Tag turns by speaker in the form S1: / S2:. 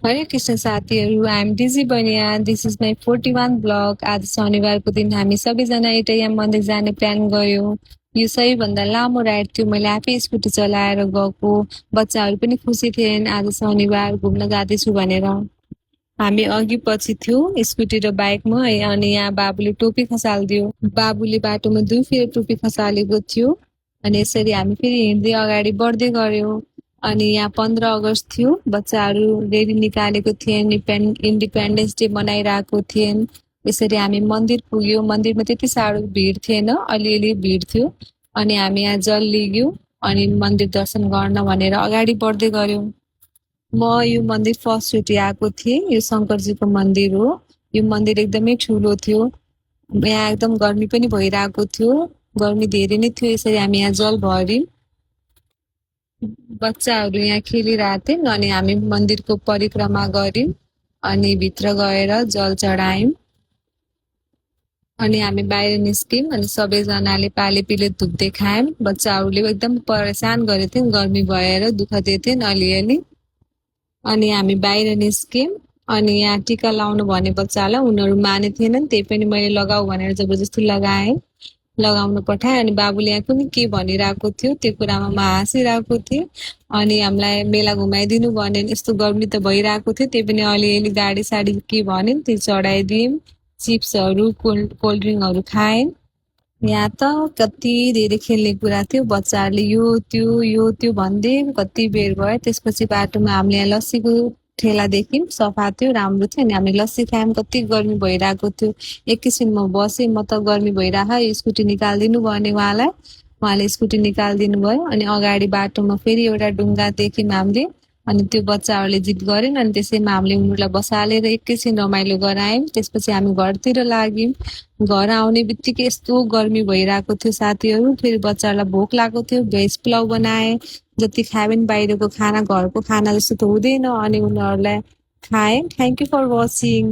S1: हरे कृष्ण साथीहरू, I am DG बनिया। This is my 41 blog. आज शनिबारको दिन हामी सबैजना एउटा मन्दिर जाने प्लान गर्यौँ। यो सबैभन्दा लामो राइड थियो। मैले आफै स्कुटी चलाएर गएको। बच्चाहरू पनि खुसी थिएन आज शनिबार घुम्न जाँदैछु भनेर। हामी अघि पछि थियौँ स्कुटी र बाइकमा अनि यहाँ बाबुले टोपी खसालिदियो। बाबुले बाटोमा 2 फेर टोपी खसालेको थियो अनि यसरी हामी फेरि हिँड्दै अगाडि बढ्दै गऱ्यौँ। अनि यहाँ 15 अगस्त थियो। बच्चाहरू रेली निकालेको थिएन, इन्डिपेन्डेन्स डे मनाइरहेको थिएन। यसरी हामी मन्दिर पुग्यौँ। मन्दिरमा त्यति साह्रो भिड थिएन, अलिअलि भिड थियो। अनि हामी यहाँ जल लिग्यौँ अनि मन्दिर दर्शन गर्न भनेर अगाडि बढ्दै गऱ्यौँ। म यो मन्दिर फर्स्टचोटि आएको थिएँ। यो शङ्करजीको मन्दिर हो। यो मन्दिर एकदमै ठुलो थियो। यहाँ एकदम गर्मी पनि भइरहेको थियो। गर्मी धेरै नै थियो, यसरी हामी यहाँ जल भर्यौँ। बच्चाहरू यहाँ खेलिरहेका थिएन अनि हामी मन्दिरको परिक्रमा गर्यौँ अनि भित्र गएर जल चढायौँ। अनि हामी बाहिर निस्क्यौँ अनि सबैजनाले पालेपिले धुप देखायौँ। बच्चाहरूले एकदम परेशान गरेको थिएन, गर्मी भएर दुःख दिएथेन अलिअलि। अनि हामी बाहिर निस्क्यौँ अनि यहाँ टिका लाउनु भने बच्चालाई उनीहरू माने थिएनन्, त्यही पनि मैले लगाऊ भनेर जबरजस्ती लगाएँ। लगाउनु पठाएँ अनि बाबुले यहाँ कुनै के भनिरहेको थियो, त्यो कुरामा म हाँसिरहेको थिएँ। अनि हामीलाई मेला घुमाइदिनु भनेन। यस्तो गर्मी त भइरहेको थियो, त्यही पनि अलिअलि गाडी साडी के भनिन् त्यो चढाइदियौँ। चिप्सहरू कोल्ड ड्रिङ्कहरू खाएँ। यहाँ त कति धेरै खेल्ने कुरा थियो। बच्चाहरूले यो त्यो भन्दै कति बेर भयो। त्यसपछि बाटोमा हामीले यहाँ लस्सीको ठेला देख्यौँ, सफा थियो, राम्रो थियो अनि हामी लस्सी खायौँ। कति गर्मी भइरहेको थियो। एकैछिन म बसेँ, म त गर्मी भइरहेको स्कुटी निकालिदिनु भने उहाँले स्कुटी निकालिदिनु भयो। अनि अगाडि बाटोमा फेरि एउटा डुङ्गा देख्यौँ हामीले। अनि त्यो बच्चाहरूले जिद गरेन अनि त्यसैमा हामीले उनीहरूलाई बसालेर एकैछिन रमाइलो गरायौँ। त्यसपछि हामी घरतिर लाग्यौँ। घर आउने बित्तिकै यस्तो गर्मी भइरहेको थियो साथीहरू। फेरि बच्चाहरूलाई भोक लागेको थियो, भेज पुलाउ बनाएँ। जति खाए पनि बाहिरको खाना घरको खाना जस्तो त हुँदैन अनि उनीहरूलाई खाएँ। Thank you for watching.